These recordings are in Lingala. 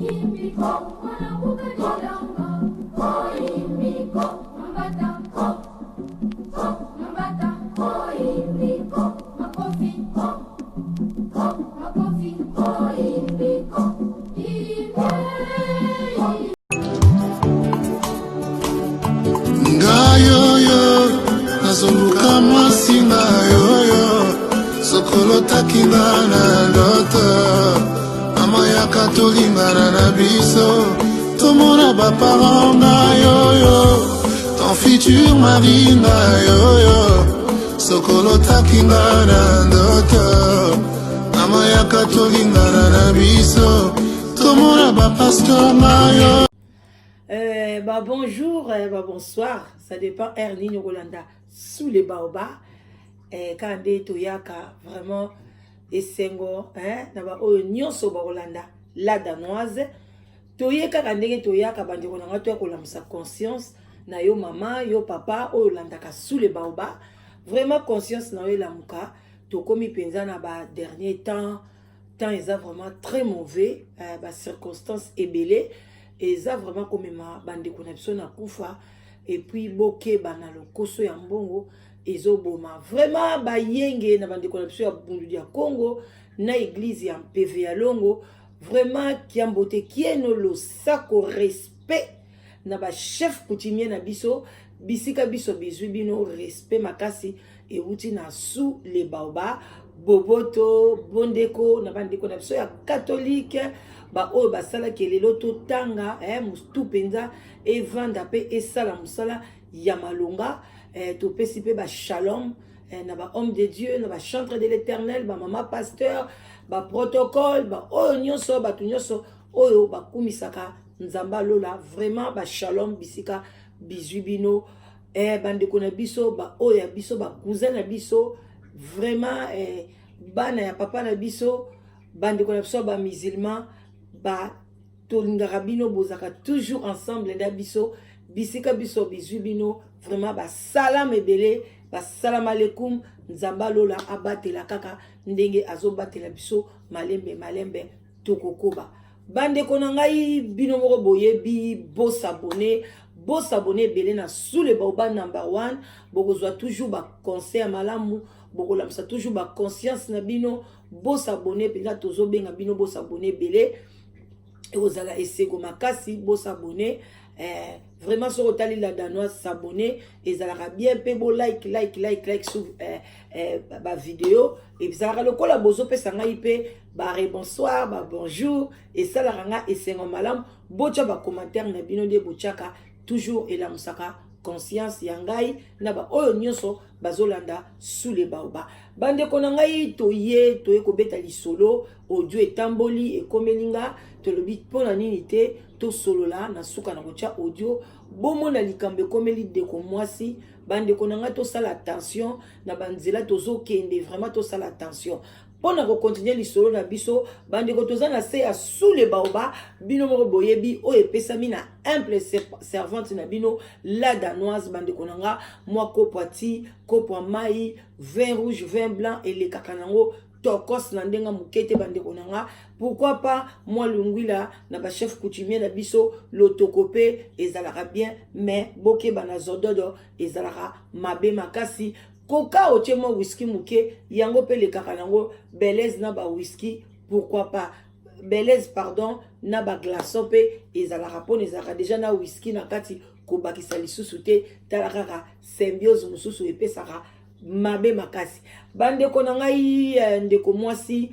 Ngai oyo nazoluka mwasi ngai oyo sokolotaki nga na ndoto mama yaka tolingana na biso tomona baparent ngai oyo ton futur mari ngai oyo sokolotaki nga na ndoto mama yaka tolingana na biso tomona bapasteur ngai oyo. Bah bonjour, bah bonsoir, ça dépend heure nini okolanda sous les baobabs. Kaka nde toyaka vraiment esengo hein, na baoyo nyonso bakolanda La Danoise. Toye kaka ndenge toyaka bandeko na ngai, toya kolamusa conscience na yo mama, yo papa oyo olandaka sous les baobabs. Vraiment conscience na yo elamuka. Tokomi mpenza na ba dernier temps, temps eza vraiment très mauvais, ba circonstances ebele eza vraiment komema bandeko na biso na kufa. Et puis bokeba na lokoso ya mbongo ezoboma vraiment bayenge na bandeko na biso ya Bundu ya Congo na église ya Mpeve ya Longo. Vraiment kiambote kieno losako respect na ba chef coutumier na biso bisika biso bizwi bino respect makasi ewuti na sous les baobabs. Boboto bondeko na bandeko na biso ya catholique baoyo basalaki lelo totanga motu mpenza evanda mpe esala mosala ya malonga. Topesi mpe bashalom na bahomme de Dieu, na bachantre de l'Éternel, bamama pasteur, baprotocole, baoyo nyonso, bato nyonso oyo bakumisaka Nzambe alola. Vraiment bashalom bisika bizwi bino, bandeko na biso, baoyo ya biso, bacousin na biso, vraiment bana ya papa na biso, bandeko na biso ya bamusulman ba tolingaka bino, bozalaka toujours ensemble na biso bisika biso bizwi bino. Vraiment basalam ebele, basalam alekum. Nzambe alola abatela kaka ndenge azobatela biso malembe malembe. Tokokoba bandeko na ngai, bino moko boyebi, bos'abonner, bos'abonner ebele na sous le baobab number one. Bokozwa toujours baconseil ya malamu, bokolamisa toujours baconscience na bino. Bos'abonner mpenza, tozobenga bino bos'abonner ebele, ekozala esego makasi. Bos'abonner vraiment, soki otali La Danoise, s'abonner ezalaka bien. Mpe bolike, like, like, like sur bavideo, ezalaka lokola bozopesa ngai mpe barebonsoir, babonjour, esalaka nga esengo malamu. Botya bacommentaire na bino nde botyaka toujours, elamusaka conscience ya ngai na baoyo nyonso bazolanda sous le baobab. Bandeko na ngai, toye kobeta lisolo. Audio etamboli ekomeli nga, tolobi mpona nini te tosolola na suka na kotya audio. Bomona likambo ekomeli ndeko mwasi. Bandeko na ngai, tosala attention na banzela tozokende, vraiment tosala attention. Mpona kocontinuer lisolo na biso, bandeko, toza na se ya sous le baobab. Bino moko boyebi oyo epesami na humble servante na bino La Danoise. Bandeko na nga, mwa kopo ati kopo ya mai, vin rouge, vin blanc elekaka nango tokos na ndenge moke te. Bandeko na nga, pourquoi pas mwa lungwila na bachef coutumier na biso, lotoko mpe ezalaka bien. Mais bokeba na zododo, ezalaka mabe makasi. Koka otie mwa whisky moke, yango mpe elekaka nango belaise na bawhisky, pourquoi pas belaise, pardon, na baglaçon mpe ezalaka, mpona ezalaka déjà na whisky na kati, kobakisa lisusu te. Tala kaka symbiose mosusu epesaka mabe makasi. Bandeko na ngai, ndeko mwasi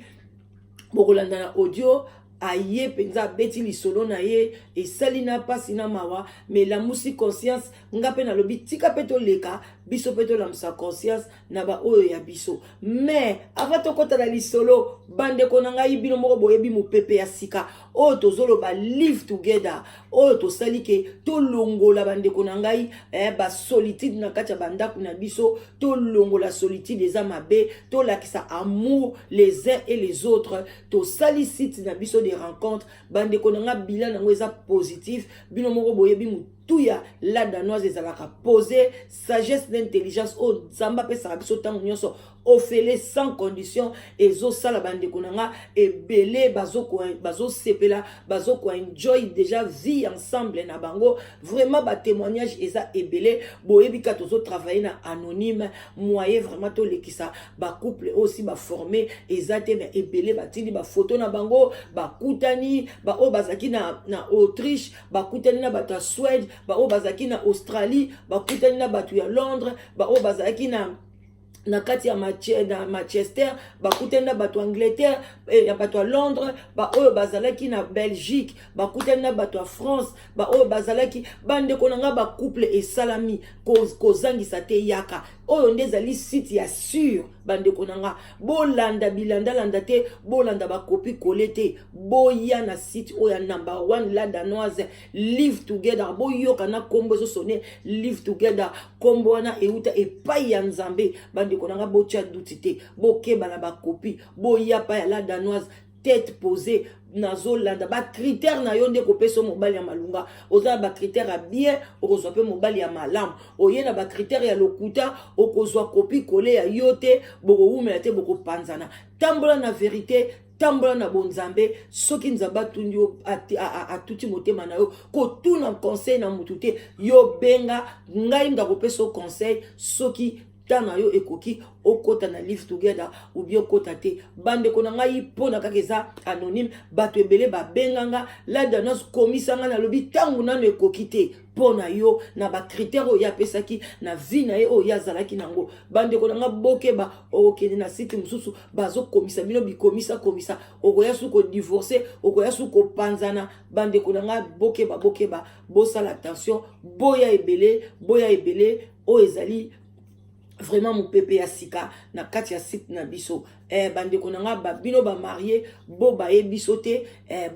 bokolanda na audio aye mpenza abeti lisolo na ye, esali na mpasi na mawa, mais elamusi conscience. Nga mpe nalobi tika mpe toleka biso mpe tolamusa conscience na baoyo ya biso. Mais avant tokɔta na lisolo, bandeko na ngai, bino moko boyebi mopepe ya sika oyo tozoloba, Live Together, oyo tosali ke tolongola, bandeko na ngai, basolitude na kati ya bandako na biso. Tolongola solitude, eza mabe. Tolakisa amour les uns et les autres. Tosali site na biso de rencontre. Bandeko na ngai, bilan yango eza positif. Bino moko boyebi. Mutu ya La Danoise ezalaka pose, sagesse na intelligence oyo Nzambe apesaka biso ntango nyonso, ofele sans condition. Ezosala bandeko na nga ebele bazosepela, bazokoenjoy déjà vie ensemble na bango. Vraiment, batémoignage eza ebele. Boyebi ka tozotravaille na anonyme, moyen vraiment tolekisa bacouple oyo si baforme eza te, mais ebele batindi bafoto na bango, bakutani. Baoyo bazalaki na Autriche bakutani na bato ya Suède, baoyo bazalaki na Australie bakutani na bato ya Londres, baoyo bazalaki na kati ya na Manchester bakutani na bato ya Angleterre, ya bato ya Londres, baoyo bazalaki na Belgique bakutani na bato ya France, baoyo bazalaki. Bandeko na nga, bacouple esalami, kozangisa te. Yaka, oyo nde ezali site ya sûr. Bandeko na nga, bolanda bilandalanda te, bolanda bacopier-coller te. Boya na site oyo ya number one, La Danoise Live Together. Boyoka na nkombo ezosone, Live Together. Nkombo wana euta epai ya Nzambe. Bandeko na nga, botya duti te, bokeba na bacopies. Boya pa ya La Danoise, tête posée. Nazolanda bacritère na yo nde kopesa mobali ya malunga. Oza na bacritère ya bien, okozwa mpe mobali ya malamu. Oye na bacritère ya lokuta, okozwa copier-coller ya yo te, bokowumela te, bokopanzana. Tambola na vérité, tambola na bonzambe. Soki Nzambe atundi yo, atuti motema na yo, kotuna conseil na mutu te. Yo benga ngai, ndakopesa yo conseil. Soki temps na yo ekoki, okota na Live Together ou bien okota te. Bandeko na ngai, mpona kaka eza anonyme, bato ebele babenganga: "La Danoise, komisanga." Nalobi ntango nano ekoki te mpo na yo na bacritère oyo ye apesaki na vie na ye, oyo ye azalaki nango. Bandeko na nga, bokeba. Okokende na site mosusu, bazokomisa bino bikomisa komisa, okoya su kodivorce, okoya su kopanzana. Bandeko na nga, bokeba, bokeba, bosala attention. Boya ebele, boya ebele. Oyo ezali vraiment mopepe ya sika na kati ya site na biso. Bandeko na nga, bino bamariés, bo baye biso te.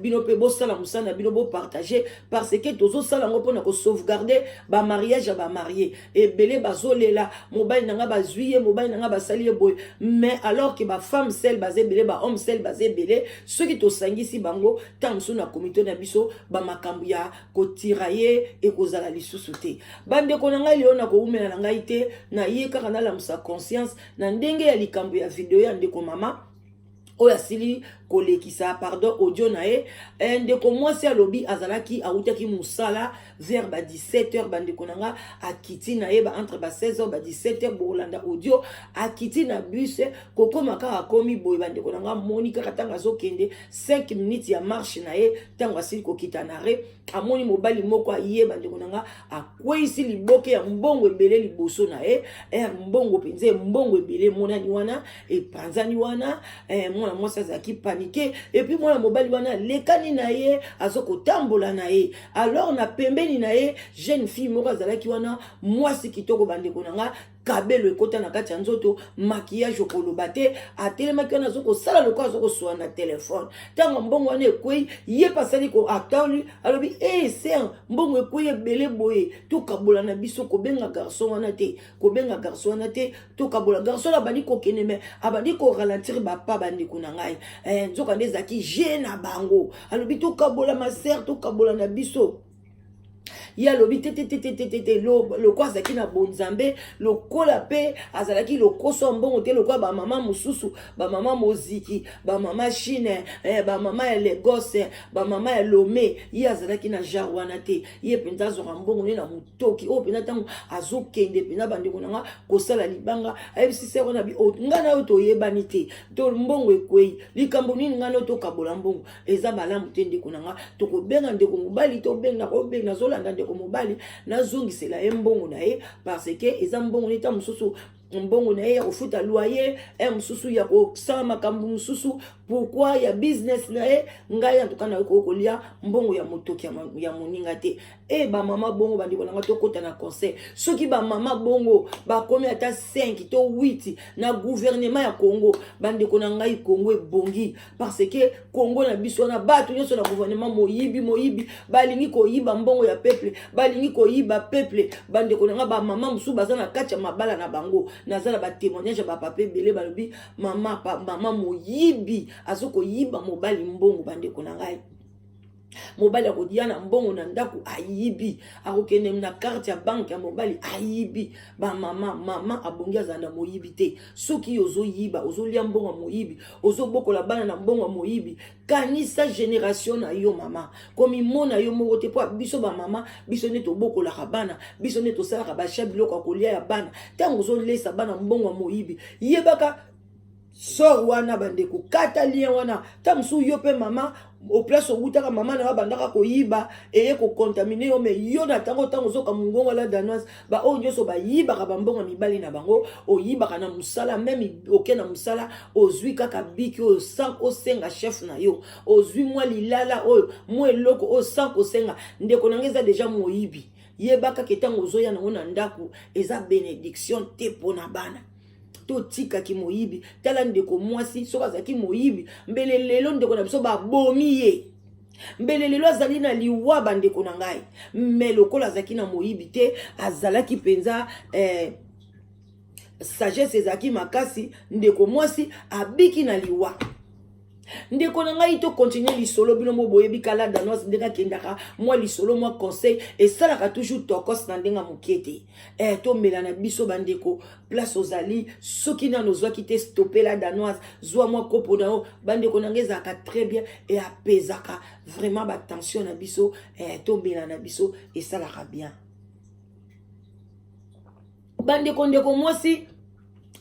Bino mpe bosala mosala na bino, bopartage, parce que tozosala yango mpona kosauvegarde bamariage ya bamariés ebele. Bazolela: "Mobali na nga bazwi ye, mobali na nga basali ye boye." Mais alors que bafemme seules baza ebele, bahomme seul baza ebele, soki tosangisi bango ntango mosusu na komite na biso, bamakambo ya kotira ye ekozala lisusu te. Bandeko na ngai, lelo na kowumela na ngai te. Naye kaka nalamusa conscience na ndenge ya likambo ya video ya ndeko mama oyo asili kolekisa, pardon, audio na ye. Ndeko mwasi alobi azalaki, awutaki mosala vers ba 17 heures. Bandeko na nga, akiti na ye ba entre ba 16 heures, ba 17 heures. Bokolanda audio. Akiti na bus, kokóma kaka, akomi boye, bandeko na nga, moni kaka ntango azokende 5 minutes ya marche na ye, ntango asili kokita na arrêt, amoni mobali moko aye. Bandeko na nga, akweyisi liboke ya mbongo ebele liboso na ye. Ere mbongo mpenza, mbongo ebele emonani wana, epanzani wana. Mwana mwasi azalaki paniqué. Et puis mwana mobali wana alekani na ye, aza kotambola na ye. Alors na pembeni na ye, jeune fille moko azalaki wana, mwasi kitoko. Bandeko na nga, kabelo ekota na kati ya nzoto, maquillage okoloba te. Atelemaki wana, azokosala lokola azokosola na telefone. Ntango mbongo wana ekwei, ye mpe asali, atali, alobi: "E sœur, mbongo ekwei ebele boye, tokabola na biso. Kobenga garçon wana te, kobenga garçon wana te, tokabola." Garçon abandi kokende, mais abandi koralentir bapa. Bandeko na ngai, nzoka nde ezalaki jeu na bango. Alobi: "Tokabola, ma sœur, tokabola na biso." Ye alobi: "Te, te, te, te, te, te, te." Lokola azalaki na bonzambe, lokola mpe azalaki lokoso ya mbongo te, lokola bamama mosusu, bamama moziki, bamama Chine, bamama ya Lagos, bamama ya Lome, ye azalaki na genre wana te. Ye mpenza azwaka mbongo nde na motoki oyo mpenza. Ntango azokende mpenza, bandeko na nga, kosala libanga, ayebisi sœur wana: "Bi ngai na oyo toyebani te, to mbongo ekwei, likambo nini? Ngai na oyo tokabola mbongo, eza malamu te. Ndeko na nga, tokobenga ndeko mobali, tobenga, kobenga, nazolanda ndeko mobali, nazongisela ye mbongo na ye, parce que eza mbongo neta mosusu, mbongo na ye ya kofuta loyer, e mosusu ya kosala makambo mosusu, pourquoi ya business na ye. Ngai antuka nakoki kolia mbongo ya motoki ya moninga te." E bamama bongo, bandeko na nga, tokɔta na conseil. Soki bamama bongo bakomi ata 5 to 8 na gouvernement ya Congo, bandeko na ngai, Congo ebongi, parce que Congo na biso wana, bato nyonso na gouvernement moyibi, moyibi. Balingi koyiba mbongo ya peuple, balingi koyiba peuple. Bandeko na ngai, bamama mosusu baza na kati ya mabala na bango. Naza na batémoignage ya bapapa ebele, balobi mama, mama moyibi, aza koyiba mobali mbongo. Bandeko na ngai, Mobali akodia na mbongo na ndako, ayibi. Akokende na carte ya banque ya mobali, ayibi. Bamama, mama abongi azala na moyibi te. Soki ozoyiba, ozolia mbongo ya moyibi, ozobokola bana na mbongo ya moyibi, kanisa génération na yo. Mama, komimona yo moko te, mpo biso bamama, biso nde tobokolaka bana, biso nde tosalaka basha biloko ya kolia ya bana. Ntango ozolesa bana mbongo ya moyibi, yebaka sort wana. Bandeko, kata lien wana. Ta mosusu yo mpe mama, au place owutaka, mama na yo abandaka koyiba, eye kocontaminer yo. Mais yo na ntango ozoka mongongo La Danoise, baoyo nyonso bayibaka bambongo ya mibali na bango, oyibaka na mosala, même oke na mosala, ozwi kaka biki oyo sans osenga chef na yo, ozwi mwa lilala oyo, mwa eloko oyo sans kosenga, ndeko na ngai, eza déjà moyibi. Yeba kaka, ntango ozoya nango na ndako, eza bénédiction te mpo na bana. Totikaki moyibi. Tala ndeko mwasi, soki azalaki moyibi, mbele lelo ndeko na biso babomi ye, mbele lelo azali na liwa, bandeko na ngai. Mais lokola azalaki na moyibi te, azalaki mpenza sagesse ezalaki makasi, ndeko mwasi abiki na liwa. Ndeko na ngai, tocontinuer lisolo. Bino mo boyebi kala Danoise ndenge akendaka, mwa lisolo, mwa conseil esalaka toujours tokos na ndenge ya moke te. Tomela na biso, bandeko. Place ozali, soki nano ozwaki te, stope La Danoise, zwa mwa kopo na yo. Bandeko na ngai, ezalaka très bien e apesaka vraiment batension na biso. Tomela na biso, esalaka bien, bandeko. Ndeko mwasi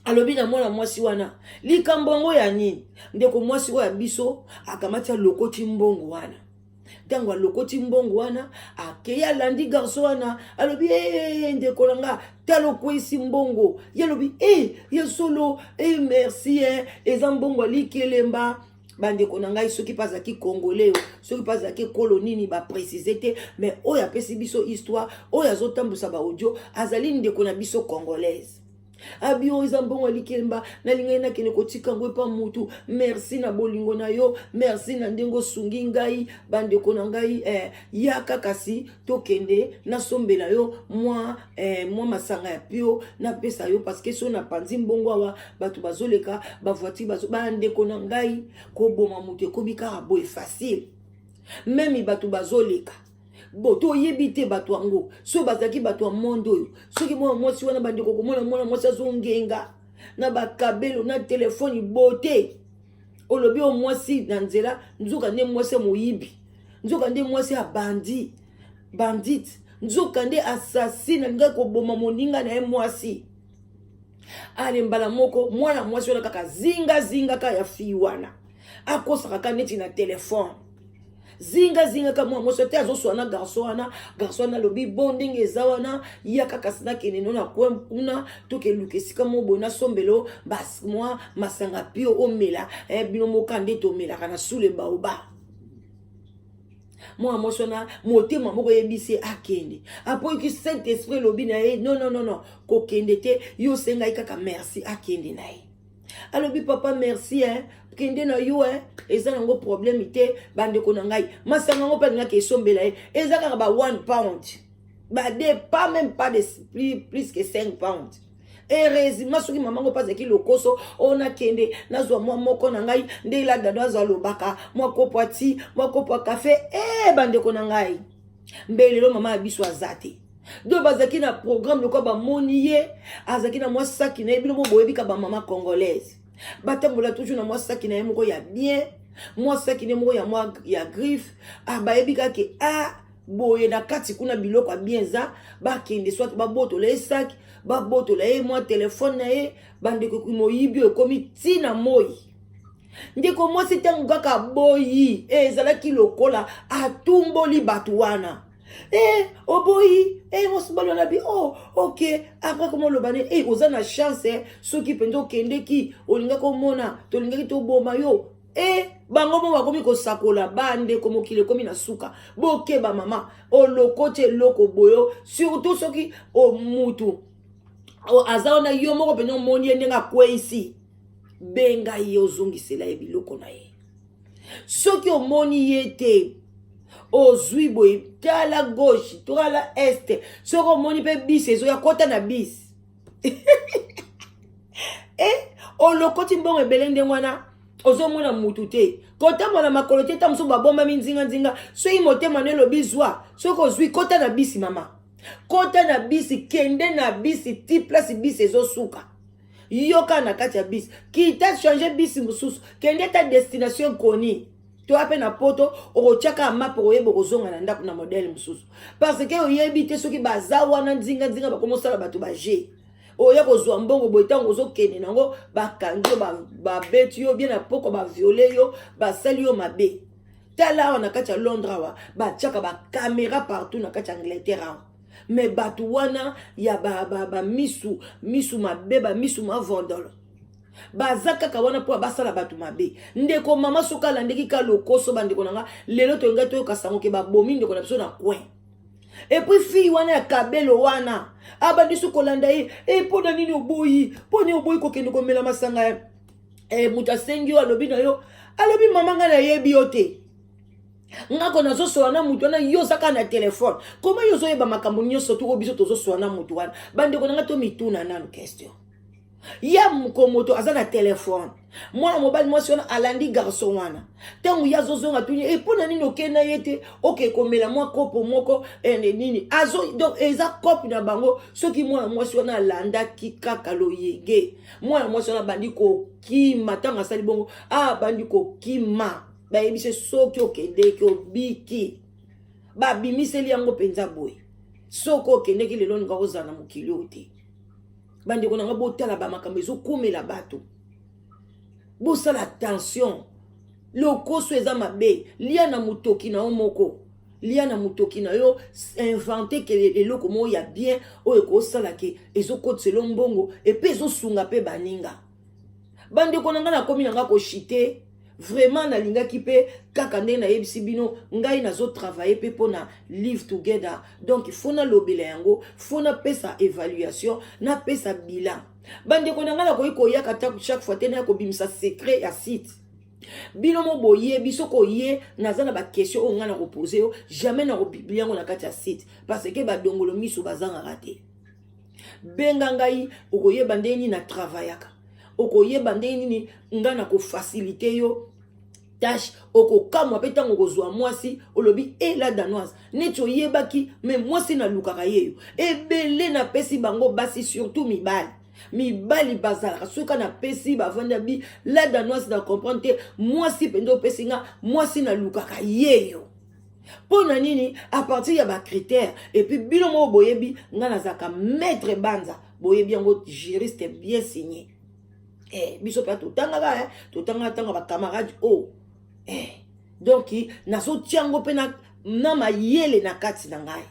alobi na mwana mwasi wana, likambo yango ya nini? Ndeko mwasi oyo ya biso akamati, alokoti mbongo wana. Ntango alokoti mbongo wana, akei, alandi garçon wana, alobi: "E, ndeko na nga, tala, okweyisi mbongo." Ye alobi: "E, ye solo e, merci e, eza mbongo alikelemba." Bandeko na ngai, soki mpe azalaki Congolais, soki mpe azalaki ekolo nini, bapréciser te. Mais oyo apesi biso histoire, oyo azotambusa baaudio, azali ndeko na biso congolaise. Abi: "Oyo eza mbongo ya likelemba, nalingai nakende kotika yango epa mutu. Merci na bolingo na yo, merci na ndenge osungi ngai." Bandeko na ngai, yaka kasi tokende, nasombela yo mwa masanga ya pio, napesa yo, parce que so napanzi mbongo awa, bato bazoleka, bavoiture bazo. Bandeko na ngai, koboma moto ekomi kaka boye facile, même bato bazoleka bo toyebi te bato yango soki bazalaki bato ya monde oyo. Soki mwana mwasi wana, bandeko, komona mwana mwasi azongenga na bakabelo na telefone bote, olobi oyo mwasi na nzela, nzoka nde mwasi ya moyibi, nzoka nde mwasi ya bandi bandite, nzoka nde assassine, alingaki koboma moninga na ye mwasi. Ale, mbala moko mwana mwasi wana kaka zingazinga kaka ya fille wana, akosaka kaka neti na telefone, zingazinga ka mwana mwasi te, azoswa na garçon wana. Garçon wana alobi: "Bon, ndenge eza wana, ya kaka si nakende no na coin kuna, tokeluka esika mo boye, nasombelo mwa masanga pio omela. Bino moka nde tomelaka na sous le baobab." Mwana mwasi wana, motema moko eyebisi akende. Apoyoki Saint Esprit elobi na ye: "Non, non, non, non, kokende te, yo osengai kaka merci." Akende na ye, alobi: "Papa, merci hein, kende na yo hein, eza nango problème te." Bandeko na ngai, masanga yango mpe alingaki esombela ye, eza kaka ba 1 pound, ba deux, pas même pas de plus que 5 pound. Heureusement, soki mama ngo mpe azalaki lokoso oyo, nakende nazwa mwa moko na ngai nde La Danoise alobaka, mwa kopo ati, mwa kopo ya kafe. E, bandeko na ngai, mbe lelo mama ya biso aza te. Donc bazalaki na programme, lokola bamoni ye azalaki na mwa saki na ye. Bino mo boyebika bamama congolaise batambola toujours na mwa saki na ye moko ya bien, mwa saki na ye moko ya mwa ya griffe. Ah, bayebi kaka ah, boye na kati kuna biloko ya bien eza. Bakende, soit babotola ye saki, babotola ye mwa telefone na ye. Bandeko, moyibi oyo ekomi ntina moi. Ndeko mwasi, ntango kaka boyi, ezalaki lokola atumboli bato wana. Oboyi mosibali wana bi: "Oh, ok." Après, koma oloba ne oza na chance soki mpenza okendeki, olingaki omona tolingaki toboma yo. Bango mo bakomi kosakola. Bandeko, mokili ekomi na suka. Bokeba, mama, olokoti eloko boyo, surtout soki mutu aza wana, yo moko mpenza omoni ye ndenge akweyisi, benga ye, ozongisela ye biloko na ye. Soki omoni ye te, ozwi boye, tala gauche, tala est, soki omoni mpe bus ezoya, kota na bus. Olokoti mbongo ebele ndenge wana, ozomona mutu te. Kotambola makolo te, ta mosusu babombami nzinganzinga. Soki motema no elobi zwa, soki ozwi, kota na bisi mama, kota na bisi, kende na bisi ti place bisi ezosuka. Yoka na kati ya bisi, kita, change bisi mosusu, kende ta destination koni. Toya mpe na poto, okotiaka mape, okoyeba okozonga na ndako na modele mosusu, parce que oyebi te soki baza wana nzinganzinga, bakomosala bato baje. Oya kozwa mbongo boye, ntango ozokende nango, bakangi yo, babeti yo bien na poko, baviole yo, basali yo mabe. Tala awa na kati ya Londres awa, batiaka bacaméra partout na kati ya Angleterre awa, mais bato wana ya bamisu ba, ba misu mabe, bamisu mavondolo, baza kaka wana mpo basala bato mabe. Ndeko mama, soki alandeki ka lokoso, bandeko na nga, lelo tolingai toyoka sango ke babomi ndeko na biso na coin. Et puis fille wana ya kabelo wana abandi so kolanda ye. E mpo na nini oboyi? Mpo nini oboyi kokende komela masanga? E moto asengi yo, alobi na yo, alobi: "Mama, ngai nayebi yo te, ngako nazosola na motu wana, yo oza kaka na telefone, koma yo ozoyeba makambo nyonso tu oyo biso tozosola na motu wana?" Bandeko na ngai, to mituna nanu question ya mokomoto aza na telefone. Mwana mobali, mwasi wana alandi garçon wana. Ntango ye azozonga, tuni e: "Mpo na nini okenda ye te? Oke komela mwa kopo moko nini?" Azo donc eza kope na bango. Soki mwana mwasi wana alandaki kaka loyenge, mwana mwasi wana abandi kokima. Ntango asali bongo, abandi kokima, bayebisi: "Soki okendeki, obiki." Babimiseli yango mpenza boye: "Soki okendeki lelo, olinga kozala na mokili oyo te." Bandeko na nga, botala bamakambo ezokomela bato, bosala attention. Lokoso eza mabe. Lia na motoki na yo moko, lia na motoki na yo, invente ke eloko moko ya bien oyo ekosala ke ezokotisela mbongo epe ezosunga mpe baninga. Bandeko na ngai, nakomi na ngai koshite. Vraiment, nalingaki mpe kaka ndenge nayebisi bino, ngai nazotravaille mpe mpona Live Together, donc faut nalobela yango, faut napesa évaluation, napesa bilan. Bandeko na ngai, nakoki koyaka ta chaque fois te naya kobimisa secret ya site. Bino mo boyebi, soki oye, naza na baquestion oyo ngai nakopose yo, jamais nakopublie yango na kati ya site, parce que badongolo miso bazangaka te. Benga ngai, okoyeba ndenge nini natravaillaka, okoyeba ndenge nini ngai nakofacilite yo tâche. Okokamwa mpe ntango okozwa mwasi, olobi: "E la Danoise, neti oyebaki me mwasi nalukaka ye yo." Ebele napesi bango basi, surtout mibali. Mibali bazalaka, soki napesi, bavandi abi: "La Danoise, na comprendre te, mwasi mpenza opesi nga, mwasi nalukaka ye yo." Mpo na nini? À partir ya bacritère. Et puis bino moko boyebi, ngai nazalaka maître Banza, boyebi yango, juriste bien signé. Biso mpe totangaka, totangaka ntango bacamarade o oh. Donc nazotia yango mpe na mayele na kati na ngai,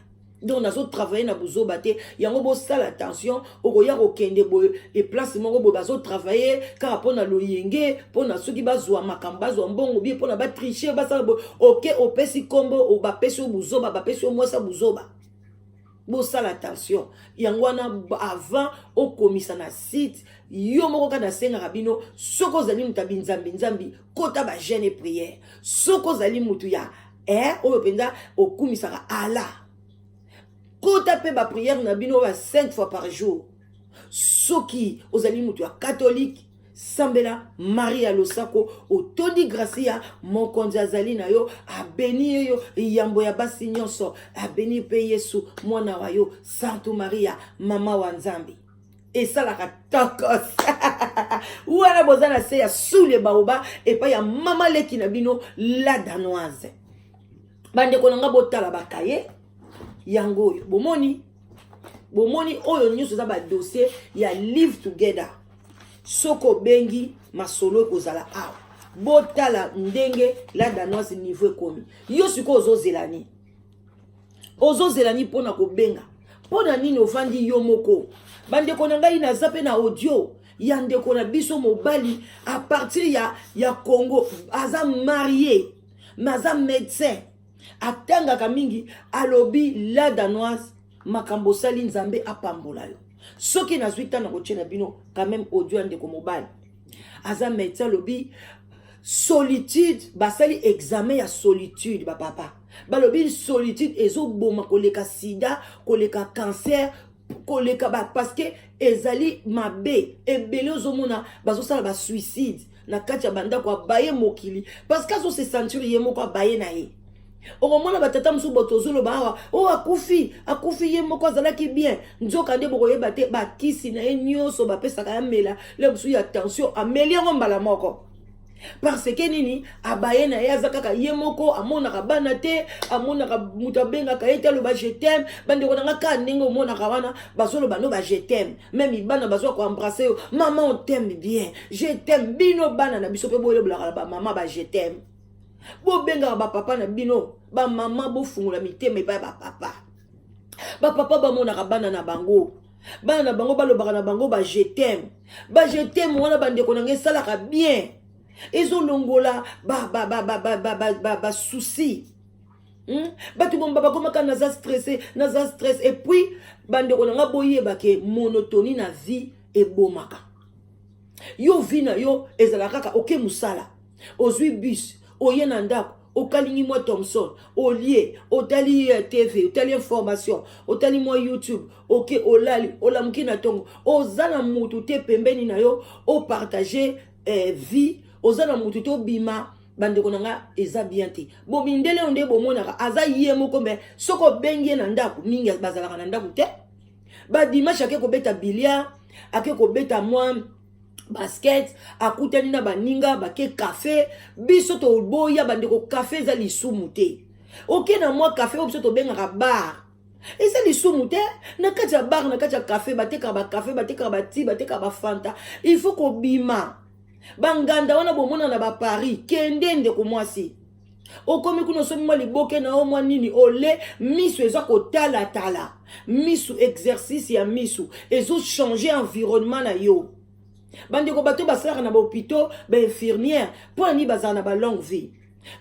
donc nazotravaille na buzoba te. Yango bosala attention. Okoya kokende boye e place moko boye, bazotravaille kaka mpo na loyenge, mpo na soki bazwa makambo, bazwa mbongo bie, mpo na batriche, basala boye. Oke, opesi nkombo, bapesi yo buzoba, bapesi yo mwasi ya buzoba. Bosala attention. Yango wana, avant okomisa na site, yo moko kaka nasengaka bino, soki ozali moto ya binzambi nzambi, kota bajeûne, prière. Soki ozali motu ya oyo mpenza okumisaka Allah, kota mpe baprière na bino ba 5 fois par jour. Soki ozali moto ya catholique, sambela Maria: "Losako, otondi gracia, mokonzi azali na yo, abeni yo yambo ya basi nyonso, abeni mpe Yesu mwana wa yo. Santu Maria, mama wa Nzambe." Esalaka tokos wana. Boza na se ya Sous le Baobab, epai ya mama leki na bino, la Danoise. Bandeko na nga, botala bakaye yango oyo bomoni. Bomoni oyo nyonso eza badossier ya Live Together. Soki obengi, masolo ekozala awa. Botala ndenge la Danoise niveau ekomi. Yo sikoyo ozozela nini? Ozozela nini mpona kobenga? Mpo na nini ovandi yo moko? Bandeko na ngai, naza mpe na audio ya ndeko na biso mobali à partir ya Congo. Aza marié mais aza médecin, atangaka mingi. Alobi: "La Danoise, makambo osali, Nzambe apambola yo." Soki nazwi ntango, kotia na bino quand même audio ya ndeko mobali, aza médecin. Alobi solitude, basali examen ya solitude, bapapa balobi solitude ezoboma koleka sida, koleka cancer, koleka ba, parce que ezali mabe. Ebele ozomona bazosala basuicide. Na kati ya bandako abaye mokili parce que azo se sentir ye moko, abaye na ye. Okomona batata mosusu boto ozoloba awa oyo, oh, akufi, akufi ye moko, azalaki bien. Nzoka nde bokoyeba te, bakisi na ye nyonso bapesaka ya mela le mosusu ya tension, ameli yango mbala moko. Parce que nini? Abaye na ye, aza kaka ye moko, amonaka bana te, amonaka moto abengaka ye te, aloba "je t'aime". Bandeko na nga, kaka ndenge omonaka wana bazoloba no ba "je t'aime", même bana bazwa koembrasser yo, "Mama, on t'aime bien, je t'aime". Bino bana na biso mpe boyebelaka na bamama ba "je t'aime". Bobengaka bapapa na bino. Bamama, bofungola mitema epai ya bapapa. Bapapa bamonaka bana na bango, bana na bango balobaka na bango ba "je t'aime". Ba "je t'aime" wana, bandeko na ngai, esalaka bien, ezolongola basusi. Bato bomba bakomaka naza stressé, naza stress. Et puis, bandeko na nga, boyeba ke monotonie na vie ebomaka yo. Vie na yo ezalaka kaka oke mosala, ozwi bus, oye na ndako, okalingi mwa thomson, olie, otali eh, TV, otali information, otali mwa YouTube, oke olali, olamuki na ntongo. Oza na mutu te pembeni na yo opartage vie, oza na mutu te obima. Bandeko na nga, eza bien te. Bomindele oyo nde bomonaka aza ye moko, mais soki obengi ye na ndako, mingi bazalaka na ndako te. Badimanche ake kobeta billard, ake kobeta mwa basket, akutani na baninga, bake café. Biso toboya, bandeko, café eza lisumu te. Oke na mwa café oyo biso tobengaka bar, eza lisumu te. Na kati ya bar, na kati ya café, batekaka bacafé, batekaka bati, batekaka bafanta. Il faut kobima. Banganda wana bomona na baparis, kende ndeko mwasi, okomi kuna, osomi mwa liboke na yo, mwa nini, ole miso eza kotalatala misu. Exercice ya misu ezochange environnement na yo. Bandeko, bato basalaka na bahôpitaux, bainfirmière, mpo na nini bazala na balongue vie?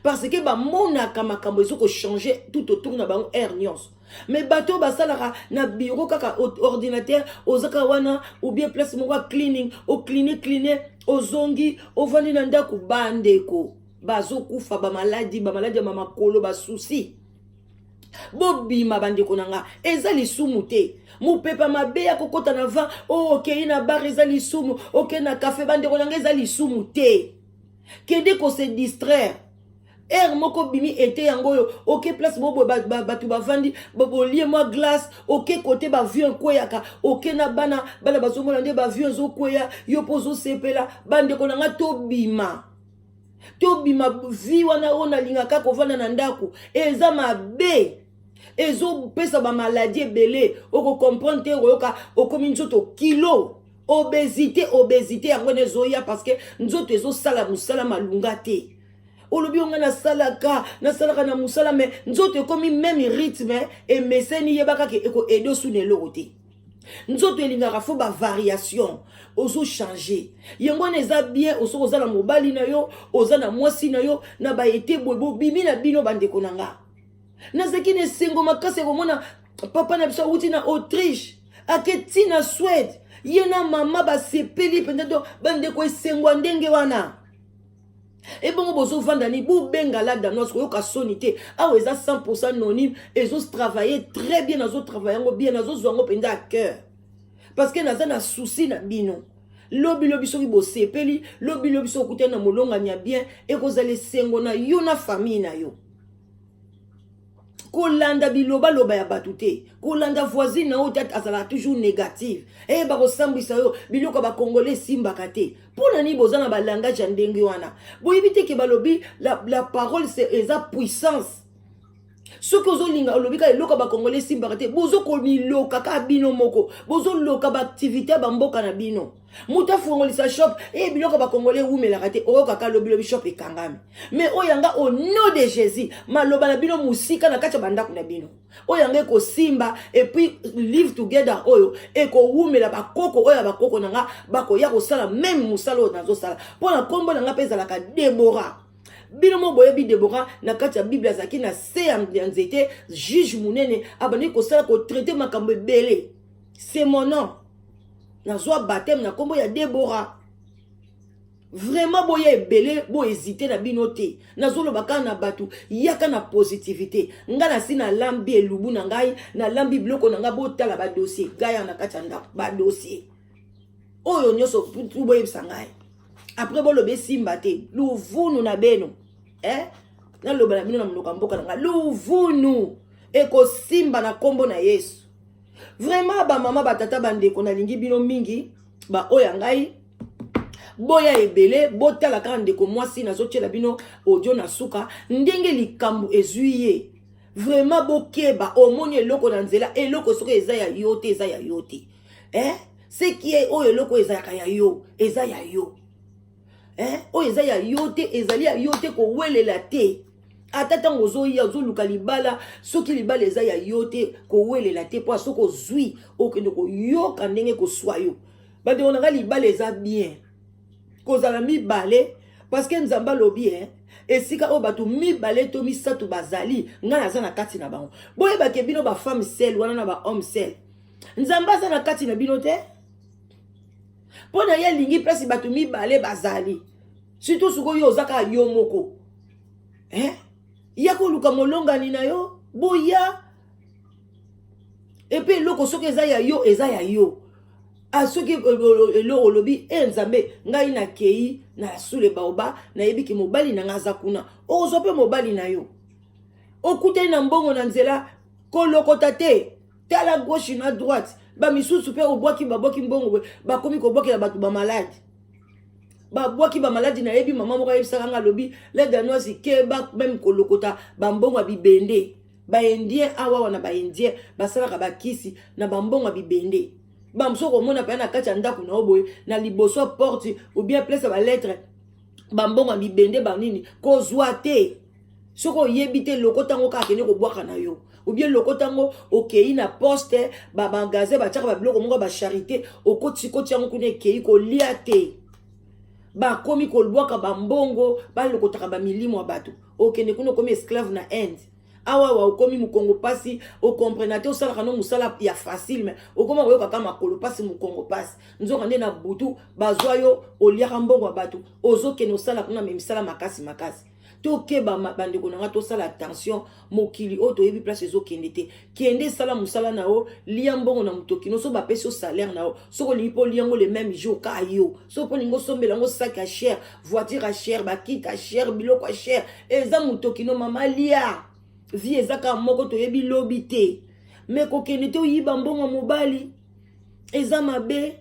Parce que bamonaka makambo ezokochange tout autour na bango heure nyonso. Mais bato oyo basalaka na bureau, kaka ordinateur, ozaka wana, ou bien place moko ya cleaning, ocline cline, ozongi, ovandi na ndako, bandeko bazokufa bamaladi, bamaladi ya bamakolo, basusi. Bobima, bandeko na nga, eza lisumu te. Mopepa mabe ya kokɔta na vent oyo, okei na bar, eza lisumu? Okei na café, bandeko na nga, eza lisumu te. Kende kose distraire heure moko, bimi ete yango oyo, oke place moko boye, bato bavandi, bolie mwa glace, oke kote baavion ekweyaka, oke na bana, bana bazomona nde baavion ezokweya, yo mpo ozosepela. Bandeko na nga, tobima, tobima. Vie wana oyo nalingaka kovanda na ndako eza mabe, ezopesa bamaladi ebele. Okocomprendre te, okoyoka okomi nzoto kilo, obésité. Obésité yango wana ezoya parce que nzoto ezosala mosala malunga te. Olobi yo, ngai nasalaka, nasalaka na mosala, mais nzoto ekomi même rythme emeseni. Yeba kaka ekoaider osuna eloko te. Nzoto elingaka faut bavariation, ozochange. Yango wana eza bien osoki oza na mobali na yo, oza na mwasi na yo, na baete boye, bobimi na bino. Bandeko na nga, nazalaki na esengo makasi ya komona papa na biso awuti na Autriche, ake ti na Suède, ye na mama basepeli mpenza. To bandeko, esengo ya ndenge wana. Ebongo bozovanda ni bobenga La Danoise, koyoka soni te. Awa eza 100 anonyme, ezotravaille très bien, nazotravaille yango bien, nazozwa yango mpenza à cœur parce que naza na souci na bino. Lobilobi soki bosepeli, lobilobi soki okutani na molongani ya bien, ekozala esengo na yo na famille na yo. Kolanda bilobaloba ya bato te, kolanda voisine na yo te, azalaka toujours négative. E bakosambwisa yo, biloko ya bakongole esimbaka te. Mpo na nini boza na balangage ya ndenge wana? Boyebi te ke balobi la parole eza puissance. Soki ozolinga olobi kaka eloko ya bakongole esimbaka te, bozokomiloka kaka bino moko, bozoloka baaktivité ya bamboka na bino. Moto afungolisa shop e, biloko ya bakongole ewumelaka te, oyokaka lobilobi shop ekangami. Mais oyo yanga, au nom de Jésus, maloba na bino mosika na kati ya bandako na bino. Oyo yanga ekosimba. Et puis live together oyo ekowumela. Bakoko oyo ya bakoko na nga bakoya kosala même mosala oyo nazosala, mpo na nkombo na nga mpe ezalaka Debora. Bino mo boyebi Debora na kati ya Bible, azalaki na se ya nzete, juge monene, abandaki kosala, kotraiter makambo ebele. C'est mon nom, nazwa baptême na nkombo ya Debora. Vraiment, boya ebele, bohésite na bino te. Nazoloba kaka na bato, yaka na positivité. Ngai nasi nalambi elubu na ngai, nalambi biloko na ngai. Botala badossier ngai ya na kati ya ndako, badossier oyo nyonso, boyebisa ngai. Après boloba esimba te, luvunu na beno, eh? Naloba na bino na monoko ya mboka na ngai, luvunu ekosimba na nkombo na Yesu. Vraiment bamama, batata, bandeko, nalingi bino mingi. Baoyo ya ngai, boya ebele, botala kaka ndeko mwasi nazotiela bino audio na suka, ndenge likambo ezwi ye. Vraiment bokeba. Omoni eloko na nzela, eloko soki eza ya yo te, eza ya yo te, eh? Ce qui est oyo, eloko ezalaka ya yo, eza ya yo, eh? Oyo eza ya yo te, ezali ya yo te, kowelela te. Ata ntango ozoya, ozoluka libala, soki libala eza ya yo te, kowelela te, mpo soki ozwi, okende koyoka ndenge koswa yo. Bandeko na ngai, libala eza bien kozala mibale, parce que Nzambe alobi, eh, esika oyo bato mibale to misato bazali, ngai naza na kati na bango. Boyebake bino bafemme seule wana na bahomme seul, Nzambe aza na kati na bino te, mpo na ye alingi place bato mibale bazali. Surtout sikoyo oza kaka yo moko, eh? Ya koluka molongani na yo, boya epe. Eloko soki eza ya yo, eza ya yo. Ah, soki eloko olobi e Nzambe, ngai nakei na sous le baobab, nayebi ke mobali na ngai aza kuna, okozwa mpe mobali na yo. Okutani na mbongo na nzela, kolokota te, tala gauche na droite. Bamisusu mpe obwaki, babwaki mbongo, bakomi kobwakela bato bamaladi, babwaki bamaladi. Nayebi mama moko ayebisaka nga, alobi: "La Danoise, keba même kolokota bambongo ya bibende." Baindien awa wana, baindien basalaka bakisi na bambongo ya bibende. Bamosusu komona mpenza na kati ya ndako na yo boye, na liboso ya porte ou bien place ya balettre, bambongo ya bibende, banini, kozwa te. Soki oyebi te, lokota yango kaka, kende kobwaka na yo, ou bien lokota yango, okei na poste, bamagasin batiaka babiloko moko ya bacharité, okotikoti yango kuna, ekei kolia te. Bakomi kolbwaka bambongo, balokotaka bamilimo ya bato. Okende kuna, okomi esclave na Inde. Awa awa okomi mokongo mpasi, okomprena te, osalaka no mosala ya facile, mais okoma koyokaka makolo mpasi, mokongo mpasi. Nzoka nde na butu bazwa yo, oliaka mbongo ya bato, ozokende osala kuna me misala makasi makasi. Tokeba, bandeko na nga, tosala attention. Mokili oyo, toyebi place ezokende te. Kende, esala mosala na yo, lia mbongo na motoki no. So bapesi yo salaire na yo, soki olingi mpo olia yango le même jour ka yo, soki mpo olingi osombela yango sac ya cher, voiture ya cher, bakita ya cher, biloko ya cher, eza motoki no. Mama, lia, vie eza kaka moko, toyebi lobi te. Mais kokende te oyiba mbongo ya mobali, eza mabe.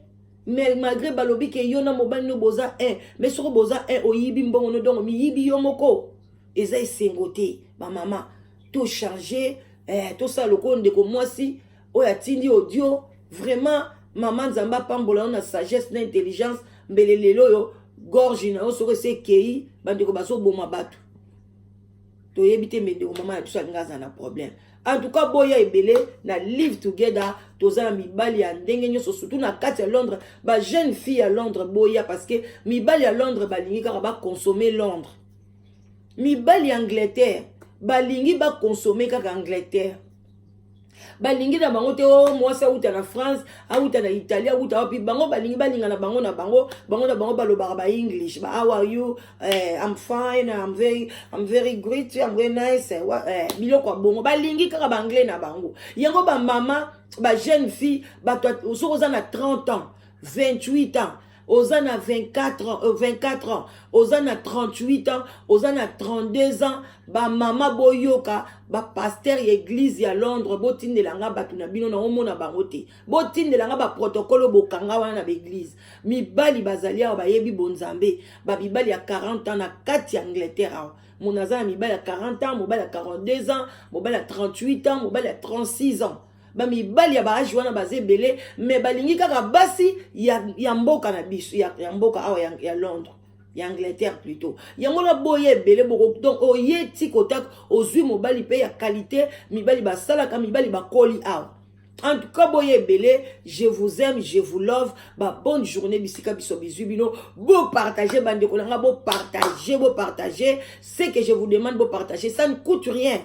Mais malgré balobi ke yo na mobali no boza un, mais soki boza un, oyibi mbongo no, donc miyibi yo moko, eza esengo te. Bamama, tochange, eh, tosala lokola ndeko mwasi oyo atindi audio. Vraiment mama, Nzambe apambola yo na sagesse na intelligence. Mbele lelo oyo gorge na yo soki esi ekei, bandeko bazoboma bato, toyebi te. Mais ndeko mama na biso alingi aza na problème. En tout cas, boya ebele na Live Together. Toza na mibali ya ndenge nyonso, surtout na kati ya Londres. Bajeune fille ya Londres, boya, parce que mibali ya Londres balingi kaka baconsommer Londres. Mibali ya Angleterre balingi baconsommer kaka Angleterre. Balingi na bango te o mwasi awuta na France, awuta na Italie, awuta wapi. Bango balingi balinga na bango na bango, bango na bango balobaka ba English, ba "How are you?" "I'm fine, I'm very great, I'm very nice." Biloko ya bongo. Balingi kaka baanglais na bango. Yango bamama, bajeune fille, bato, soki oza na 30 ans, 28 ans, oza na 24 ans, 24 ans, oza na 38 ans, oza na 32 ans, bamama, boyoka bapasteur ya église ya Londres, botindelanga bato na bino, na omona bango te, botindelanga baprotocole bokanga wana na baeglise. Mibali bazali awa, bayebi bonzambe, bamibali ya 40 ans na kati ya Angleterre awa. Mono aza na mibali ya 40 ans, mobali ya 42 ans, mobali ya 38 ans, mobali ya 36 ans. Bamibali ya baage wana baza ebele, mais balingi kaka basi ya mboka na biso, ya mboka awa ya Londres, ya Angleterre plutôt. Yango na boya ebele boko. Donc oye ti kotak, ozwi mobali mpe ya qualité. Mibali basalaka, mibali bakoli awa. En tout cas, boya ebele. Je vous aime, je vous love. Ba bonne journée bisika biso bizwi bino. Bopartage, bandeko na nga, bopartage, bopartage. Ce que je vous demande, bopartage, ça ne coûte rien.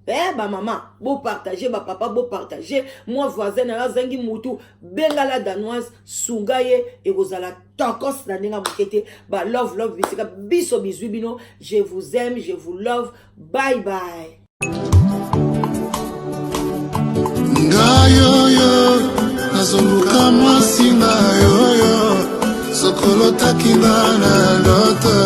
Eh, bamama, bopartage, bapapa, bopartage. Mwa voisin na yo azangi mutu, benga La Danoise, sunga ye, ekozala tokos na ndenge ya moke te. Ba love love bisika biso bizwi bino. Je vous aime, je vous love, bye bye. Ngai oyo nazoluka mwasi, ngai oyo soki Sokolotaki nga na ndoto,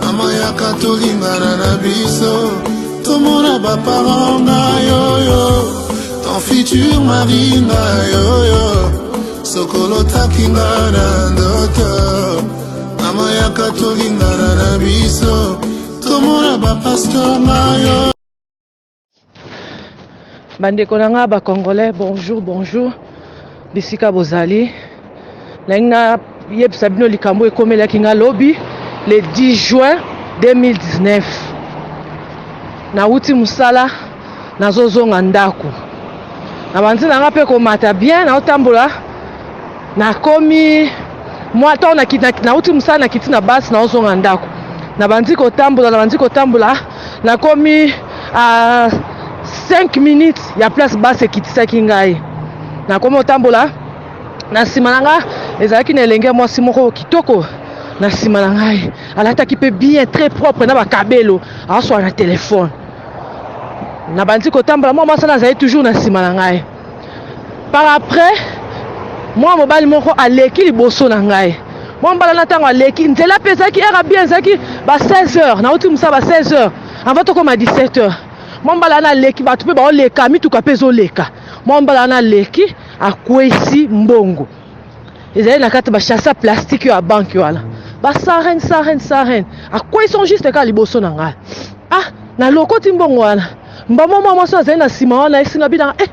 mama yaka tolingana na biso, tomona baparent nga yoyo, ton futur mari nga yoyo. Sokolotaki nga na ndoto, mama yaka tolingana na biso, tomona bapasteur nga yo. Bandeko na nga ba congolais, bonjour, bonjour. Bisika bozali, nalingi nayebisa bino likambo ekomelaki nga lobi le 10 juin 2019. Nawuti mosala, nazozonga ndako, na banzi na nga mpe komata bien, naotambola, nakomi mwa ntango nauti mosala, nakiti na basi, naozonga ndako, nabandi kotambola, nabandi kotambola, nakomi a 5 minutes ya place basi ekitisaki ngai. Nakomi kotambola, na nsima na nga ezalaki na elenge mwasi moko kitoko. Na nsima na ngai alataki mpe bien, très propre, na bakabelo, aoswala na telefone. Nabandi kotambola, mwa mwasi wana azali toujours na nsima na ngai. Par après, mwa mobali moko aleki liboso na ngai. Mwa mobali wana, ntango aleki nzela mpe, ezalaki heure bien, ezalaki ba 16 heures, nauti mosala ba 16 heures avant tokoma 17 heures. Mwa mobali wana aleki, bato mpe baoleka, mituka mpe ezoleka. Mwa mobali wana aleki, akwesi mbongo ezali na kati basachets plastique oyo ya banque wana, basaren saren saren. Akwesi juste kaka liboso na ngai. Ah, nalokoti mbongo wana. Mbamo mwa mwasi azali na nsima wana esinga binanga: "Eh,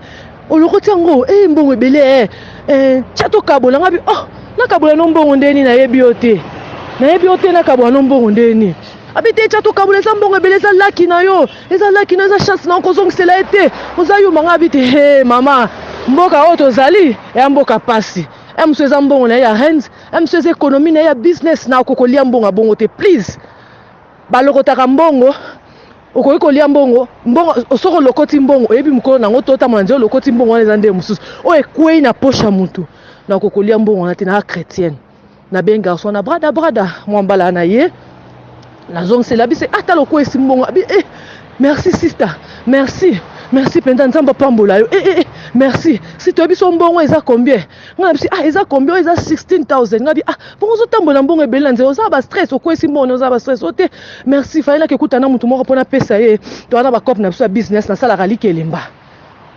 olokoti yango? Eh, mbongo ebele. Eh, eh, tia tokabola." Nga bi: "Oh, nakabola no mbongo ndeni? Nayebi yo te, nayebi yo te, nakabola no mbongo ndeni?" Abi: "Te, tia tokabola, eza mbongo ebele, eza laki na yo, eza laki na yo, eza chance na yo, kozongisela ye te, oza yuma." Nga abi: "Te, he mama, mboka oyo tozali eya mboka pasi. E mosu eza mbongo na ye ya rent, e mosu eza économie na ye ya business. Na okokolia mbongo ya bongo te, please." Balokotaka mbongo, okoki kolia mbongo. Mbongo, soki olokoti mbongo, oyebi mokolo nango to otambola nzela, olokoti mbongo wana, eza nde mosusu oyo ekwei na poche ya mutu. Nakoki kolia mbongo wana te, na chrétienne. Nabengi garçon na brada, brada mwa mbala na ye, nazongisela biso: "Ata lokwesi mbongo." Abi: "Eh, merci sister, merci, merci mpenza, Nzambe apambola yo. Eh, eh, eh, merci." Si toyebi so mbongo eza combien? Nga na bisi: "Ah, eza combien?" "Oyo eza 16 000." Nga bi: "Ah, bongo ozotambola mbongo ebele na nzela, oza bastress, okwesi mbongo, oza bastress o te. Merci." Fayelaki ekuta na motu moko mpona apesa ye. Toza na bacope na biso ya business, nasalaka likelemba.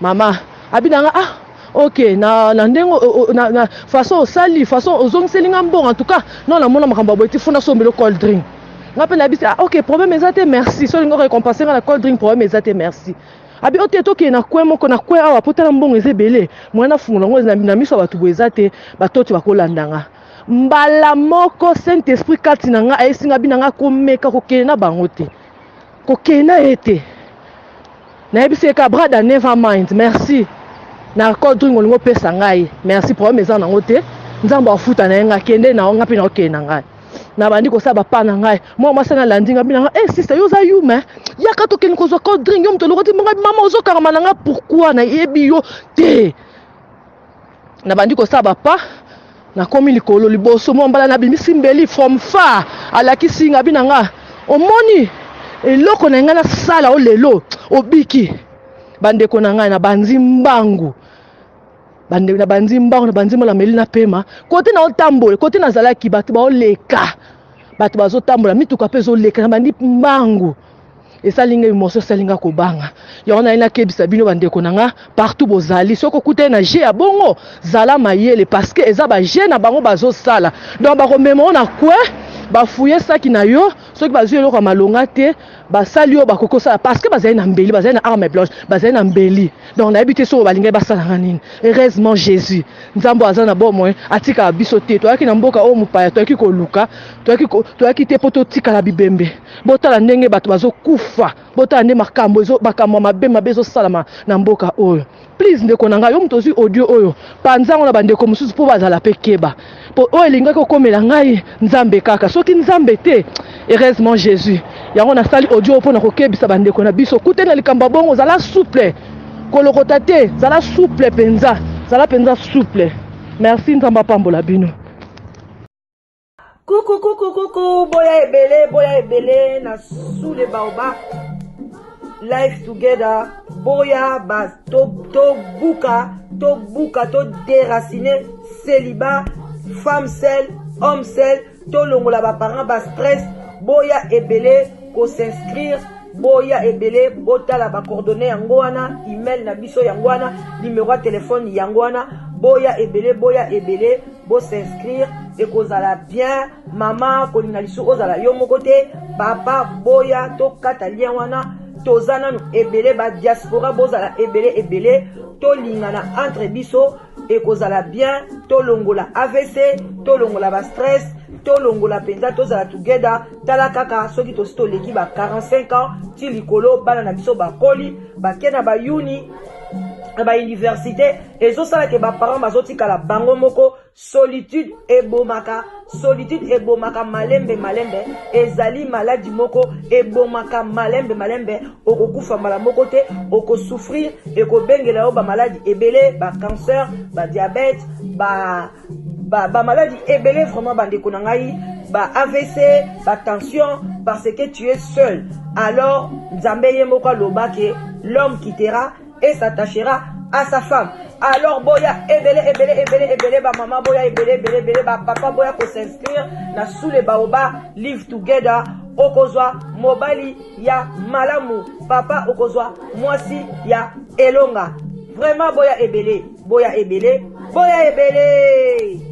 Mama abi nanga: "Ah, ok, na ndenge na façon osali, façon ozongiseli nga mbongo, en tout cas non, namona makambo ya boye ti funa sombelo cold drink." Nga mpe nayebisi: "Ah, ok, problème eza te, merci. So olingi récompense nga na cold drink, problème eza te, merci." Abi: "O te, tokende na coin moko, na coin awa, po tala mbongo eza ebele, moya nafungola yango na miso ya bato boye eza te, batoti bakolanda nga." Mbala moko Saint Esprit kati na nga ayesinga bi na nga: "Komeka kokende na bango te, kokende na ye te." Nayebisi ye ka: "Brother, never mind, merci na cold drink olingi opesa ngai, merci, problème eza nango te, Nzambe afuta na ye. Nga kende na nga mpe naokende na ngai." Nabandi kosala bapa na ngai. Mwa mwasi nalandi nga, bina nga: "Eh, sister, yo oza yuma, yaka tokende kozwa cold drink, yo moto olokoti mbongo." "Mama, ozokangama na nga pourquoi? Nayebi yo te." Nabandi kosala bapa, nakomi likolo liboso, mwa mbala nabimisi mbeli from far, alakisi nga, bi na nga: "Omoni eloko na ngai nasala o lelo, obiki." Bandeko na ngai, na bandi mbangu, na bandi mbangu, na bandi mbangu, nameli na pema kote na otambola, kote nazalaki, bato baoleka, bato bazotambola, mituka mpe ezoleka. Na bandi mbangu, esali nga émotion, esali nga kobanga. Yango naye nakebisa bino, bandeko na nga, partout bozali, soki okutani na jeu ya bongo, zala mayele, parce que eza bajeu na bango bazosala. Donc bakomema o na coin, bafuye saki na yo. Soki bazwi eloko ya malonga te, basali oyo bakoki kosala, parce que bazali na mbeli, bazali na arme blanche, bazali na mbeli. Donc nayebi te soki balingai basalanga nini. Heureusement Jésus, Nzambe aza na bomoi, atikaka biso te. Toyaki na mboka oyo mopaya, toyaki koluka, toyaki te mpo totikala bibembe. Botala ndenge bato bazokufa, botala nde makambo makambo ya mabe mabe ezosalama na mboka oyo. Please, ndeko na ngai, yo moto ozwi audio oyo, panzango na bandeko mosusu mpo bazala mpe keba, mpo oyo elingaki okomela ngai, Nzambe kaka, soki Nzambe te. Heureusement Jésus. Yango nasali audio oyo mpona kokebisa bandeko na biso. Kute na likambo ya bongo, zala souple, kolokota te, zala souple mpenza, zala mpenza souple. Merci, Nzambe apambola bino. Kuku kuku kuku, boya ebele, boya ebele na Sous le Baobab Life Together. Boya ba tobuka, tobuka, todéraciner célibat, femme seule. homme seul, tolongola baparent ba stress. Boya ebele kos'inscrire, boya ebele, botala bacoordonnées yango wana, email na biso yango wana, numéro ya telefone yango wana. Boya ebele, boya ebele, bos'inscrire, ekozala bien. Mama, kolinga lisusu ozala yo moko te. Papa, boya tokata lien wana. Toza nanu ebele, badiaspora bozala ebele ebele, tolingana entre biso, ekozala bien. Tolongola AVC, tolongola bastress, tolongola mpenza, tozala together. Tala kaka soki tosi toleki ba 45 ans ti likolo, bana na biso bakoli, bake na bayuni, na bauniversité, ezosala ke baparent bazotikala bango moko. Solitude ebomaka, solitude ebomaka malembe malembe. Ezali maladi moko ebomaka malembe malembe. Okokufa mbala moko te, okosouffrir, ekobengela yo bamaladi ebele, bacancer, badiabète, ba bamaladi ebele. Vraiment, bandeko na ngai, ba AVC, batension, parce que tu es seul. Alors Nzambe ye moko aloba ke l'homme quittera et s'attachera à sa femme. Alors boya ebele ebele ebele ebele, bamama boya ebele ebele ebele, bapapa boya kos'inscrire na Sous le Baobab Live Together. Okozwa mobali ya malamu, papa okozwa mwasi ya elonga. Vraiment, boya ebele, boya ebele, boya ebele.